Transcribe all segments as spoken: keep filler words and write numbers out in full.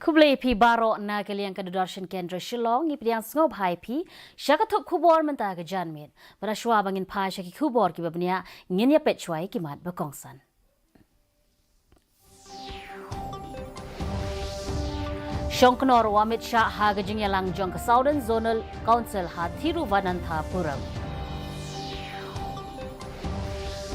Khublei phi baroh na ka liang ka Doordarshan Kendra Shillong, ngi pdiang sngewbha ïa phi sha ka thup khubor mynta ka janmiet. Bad shuwa ba ngin phai sha ki khubor kiba bniah, ngin ïa peit shuwa ïa ki mat ba kongsan. Shongknor u Amit Shah ha ka jingïalang jong ka Southern Zonal Council ha Thiruvananthapuram.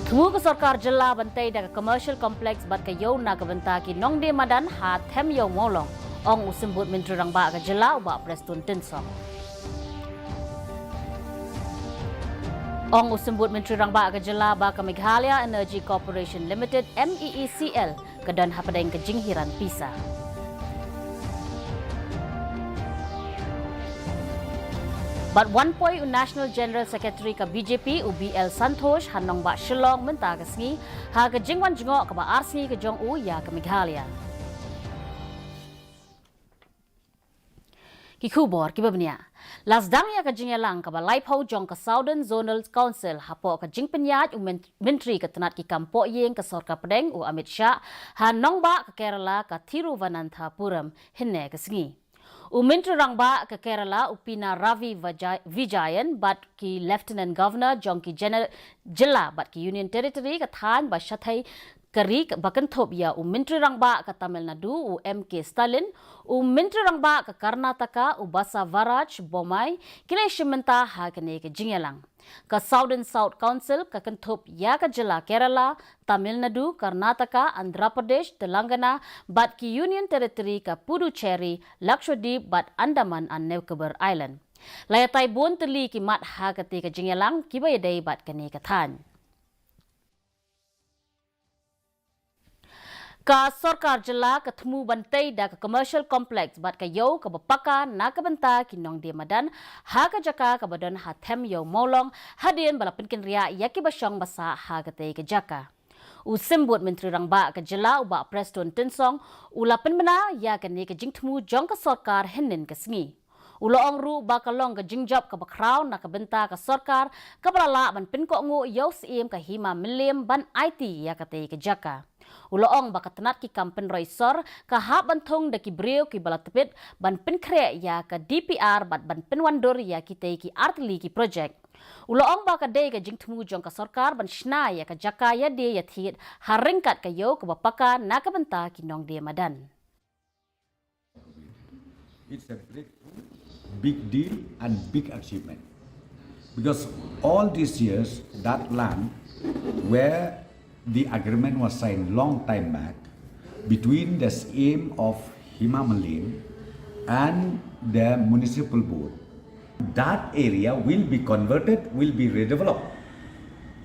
Thmu ka sorkar jylla ban tei da ka commercial complex bad ka ïew na ka bynta ki nongdie madan ha Them Ïew Mawlong, ong u Symbud Myntri Rangbah ka jylla u Bah Prestone Tynsong. Ong u Symbud Myntri Rangbah ka jylla ba ka Meghalaya Energy Corporation Limited, M E E C L, ka don hapdeng ka jinghiar pisa. Bad wan poi u National General Secretary ka B J P u B L Santhosh ha nongbah Shillong mynta ka sngi ha ka jingwan jngoh kaba ar sngi ka jong u ïa ka Meghalaya. Ki khubor kiba bniah. La sdang ïa ka jingïalang kaba laiphew jong ka Southern Zonal Council hapoh ka jingpynïaid u Myntri ka tnat ki kam poh ïing ka sorkar pdeng u Amit Shah ha nongbah ka Kerala ka Thiruvananthapuram hynne ka sngi. U Myntri Rangbah ka Kerala u Pinarayi Vijayan bad ki Lieutenant Governor jong ki jylla bad ki Union Territory ka thaiñ ba shathei ka ri ba kynthup ïa u Myntri Rangbah ka Tamil Nadu u M K Stalin, u Myntri Rangbah ka Karnataka u Basavaraj Bommai, ki la shim bynta ha kane ka jingïalang. Ka Southern South Council ka kynthup ïa ka jylla Kerala, Tamil Nadu, Karnataka, Andhra Pradesh, Telangana bad ki Union Territory ka Puducherry, Lakshadweep bad Andaman and Nicobar Island. La ïatai bun tylli ki mat ha kata ka jingïalang kiba ïadei bad kane ka thaiñ. Ka sorkar jylla ka thmu ban tei da ka commercial complex bad ka ïew kaba paka na ka bynta ki nongdie madan ha ka jaka kaba don ha Them Ïew Mawlong hadien ba la pynkynriah ïa kiba shong ba sah ha kata ka jaka. U Symbud Myntri Rangbah ka jylla u Bah Prestone Tynsong u la pynbna ïa kane ka jingthmu jong ka sorkar hynnin ka sngi. U la ong ruh ba ka long ka jingjop kaba khraw na ka bynta ka sorkar kaba la lah ban pynkohnguh ïa u Syiem ka Hima Mylliem ban aiti ïa kata ka jaka. U la ong ba ka tnat ki kam pynroi sor ka hap ban thung da ki briew kiba la tbit ban pynkhreh ïa ka D P R bad ban pynwandur ïa kita ki artylli ki projek. U la ong ba ka dei ka jingthmu jong ka sorkar ban shna ïa ka jaka ïadie ïathied ha ryngkat ka ïew kaba paka na ka bynta ki nongdie madan. It's a breakthrough, big deal, and big achievement. Because all these years, that land where the agreement was signed long time back between the Syiem of Hima Mylliem and the municipal board, that area will be converted, will be redeveloped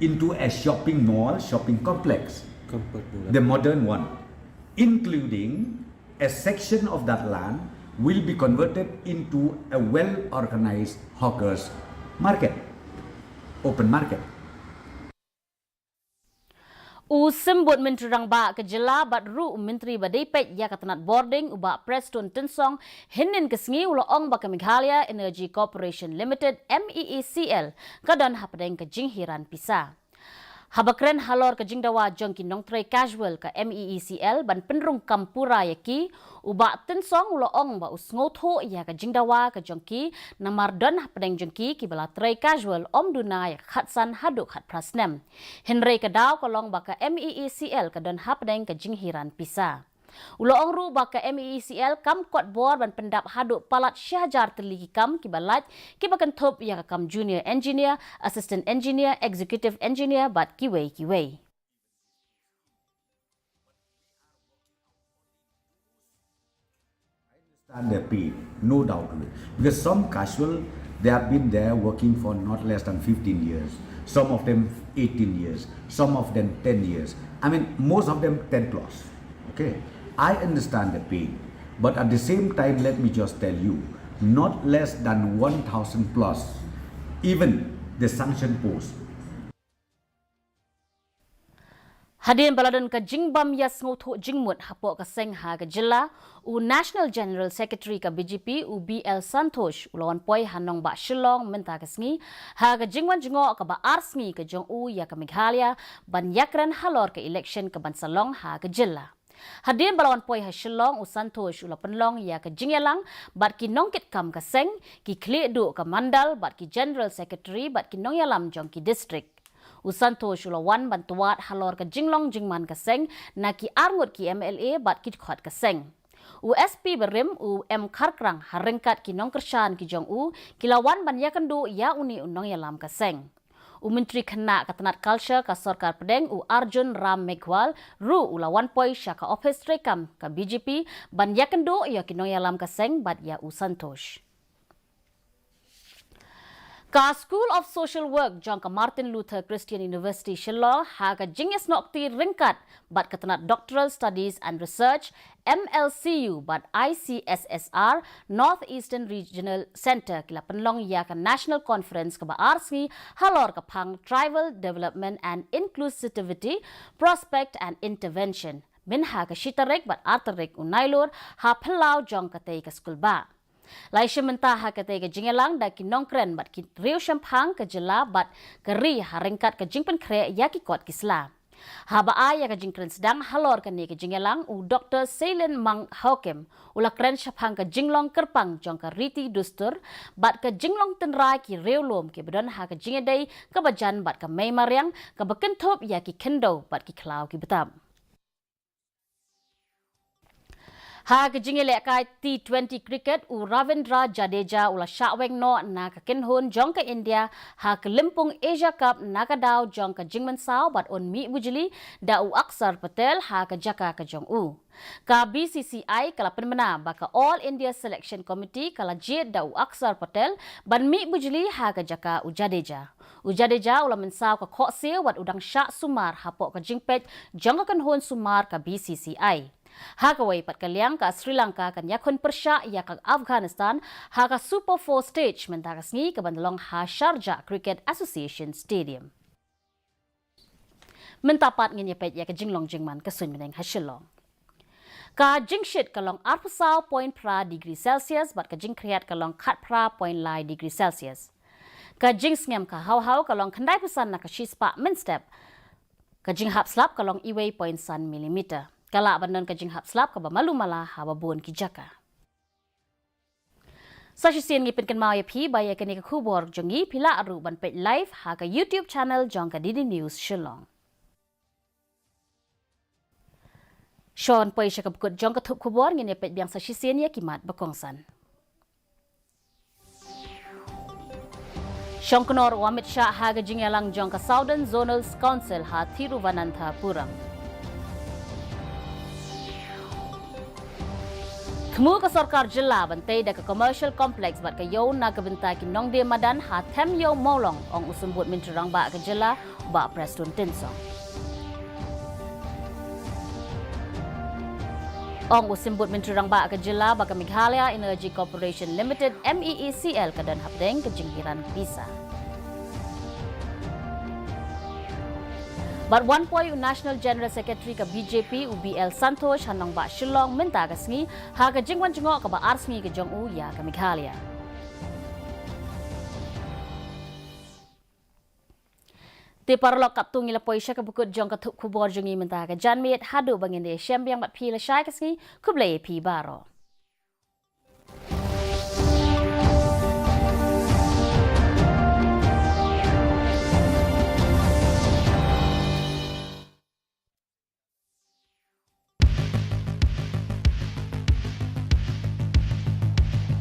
into a shopping mall, shopping complex, the modern one, including a section of that land will be converted into a well-organized hawkers market, open market. U Symbud Myntri Rangbah ka jylla bad ruh u Myntri ba dei peit ïa ka tnat bording u Bah Prestone Tynsong hynnin ka sngi u la ong ba ka Meghalaya Energy Corporation Limited, M E E C L, ka don hapdeng ka jinghiar pisa. Haba kren halor ka jingdawa jong ki nongtrei casual ka M E E C L ban pynrung kam pura ïa ki, u Bah Tynsong u la ong ba u sngewthuh ïa ka jingdawa ka jong ki namar don hapdeng jong ki kiba la trei casual ym duna ïa ka khatsan haduh khatphra snem. Hynrei ka daw ka long ba ka M E E C L ka don hapdeng ka jinghiar pisa. U la ong ruh ba ka M E E C L kam kot bor ban pyndap haduh palat shi hajar tylli ki kam kiba lait kiba kynthup ïa ka kam junior engineer, assistant engineer, executive engineer bad kiwei kiwei. Understand their pain, no doubt of it. Because some casual, they have been there working for not less than fifteen years, some of them eighteen years, some of them ten years. I mean, most of them ten plus. Okay? I understand the pain. But at the same time, let me just tell you, not less than one thousand plus, even the sanction post. Hadien ba la don ka jingbam ïa sngewthuh jingmut hapoh ka seng ha ka jylla, u National General Secretary ka B J P u B L Santhosh u la wan poi ha nongbah Shillong mynta ka sngi ha ka jingwan jngoh kaba ar sngi ka jong u ïa ka Meghalaya ban ïakren halor ka election ka ban sa long ha ka jylla. Hadien ba la wan poi ha Shillong, u Santosh u la pynlong ïa ka jingïalang bad ki nongkitkam ka seng, ki khlieh duh ka mandal bad ki General Secretary bad ki nongïalam jong ki district. U Santosh u la wan ban tuat halor ka jinglong jingman ka seng na ki arngut ki M L A bad ki dkhot ka seng. U S P barim u M Kharkrang ha ryngkat ki nongkyrshan ki jong u ki la wan ban ïakynduh ïa une u nongïalam ka seng. U Myntri Khynnah ka tnat Culture ka Sorkar Pdeng u Arjun Ram Meghwal ruh u la wan poi sha ka ophis treikam ka B J P ban ïakynduh ïa ki nongïalam ka seng bad ïa u Santosh. Ka School of Social Work jong ka Martin Luther Christian University Shillong ha ka jingïasnoh kti ryngkat bad ka tnat Doctoral Studies and Research, M L C U bad I C S S R North Eastern Regional Centre ki la pynlong ïa ka National Conference kaba ar sngi halor ka phang Tribal Development and Inclusivity, Prospect and Intervention, mynta ha ka shi tarik bad ar tarik u Nailur ha phyllaw jong katei ka skulbah. Lai shim bynta ha katei ka jingïalang da ki nongkren bad ki riewshemphang ka jylla bad ka ri ha ryngkat ka jingpynkhreh ïa ki kot ki sla. Haba ai ïa ka jingkren sdang halor kane ka jingïalang, u Doktor Seilin Mang Haokim u la kren shaphang ka jinglong kyrpang jong ka riti dustur bad ka jinglong tynrai ki riewlum kiba don ha ka jingïadei kaba jan bad ka mei mariang kaba kynthup ïa ki khyndew bad ki khlaw ki btap. Ha ka jingïalehkai T twenty cricket, u Ravindra Jadeja u la shah weng noh na ka kynhun jong ka India ha ka lympung Asia Cup na ka daw jong ka jingmynsaw bad un mih bujli da u Axar Patel ha ka jaka ka jong u. Ka B C C I ka la pynbna ba ka All India Selection Committee ka la jied da u Axar Patel ban mih bujli ha ka jaka u Jadeja. U Jadeja u la mynsaw ka khohsiew wat u dang shah sumar hapoh ka jingpeit jong ka kynhun sumar ka B C C I. Ha kawei pat ka liang, ka Sri Lanka kan ïakhun pyrshah ïa ka Afghanistan ha ka Super Four stage mynta ka sngi kaban long ha Sharjah Cricket Association Stadium. Mynta pat ngin ïa peit ïa ka jinglong jingman ka suiñ bneng ha Shillong. Ka jingshit ka long arphew saw point phra degree Celsius bad ka jingkhriat ka long khatphra point lai degree Celsius. Ka jingsngem ka haw haw ka long khyndaiphew san na ka shispah mynstep. Ka jinghap slap ka long iwei point san millimeter. Ka lah ban don ka jinghap slap kaba malu mala ha babun ki jaka. Sa shisien ngi pynkynmaw ïa phi ba ïa kane ka khubor jong ngi phi lah ruh ban peit live ha ka YouTube channel jong ka D D News Shillong. Shon poi sha ka bkut jong ka thup khubor, ngin ïa peit biang sa shisien ïa ki mat ba kongsan. Shong Knorr u Amit Shah ha ka jingïalang jong ka Southern Zonal Council ha Thiruvananthapuram. Thmu ka sorkar jylla ban tei da ka commercial complex bad ka ïew na ka bynta ki nongdie madan ha Them Ïew Mawlong, ong u Symbud Myntri Rangbah ka jylla, Bah Prestone Tynsong. Ong u Symbud Myntri Rangbah ka jylla ba ka Meghalaya Energy Corporation Limited, M E E C L, ka don hapdeng ka jinghiar pisa. Bad wan poi u National General Secretary ka B J P u B L Santhosh ha nongbah Shillong mynta ka sngi ha ka jingwan jngoh kaba ar sngi ka jong u ïa ka Meghalaya. Te paralok, katto ngi la poi sha ka bkut jong ka thup khubor jong ngi mynta ka janmiet, haduh ba ngin ïashem biang bad phi lashai ka sngi, khublei ïa phi baroh.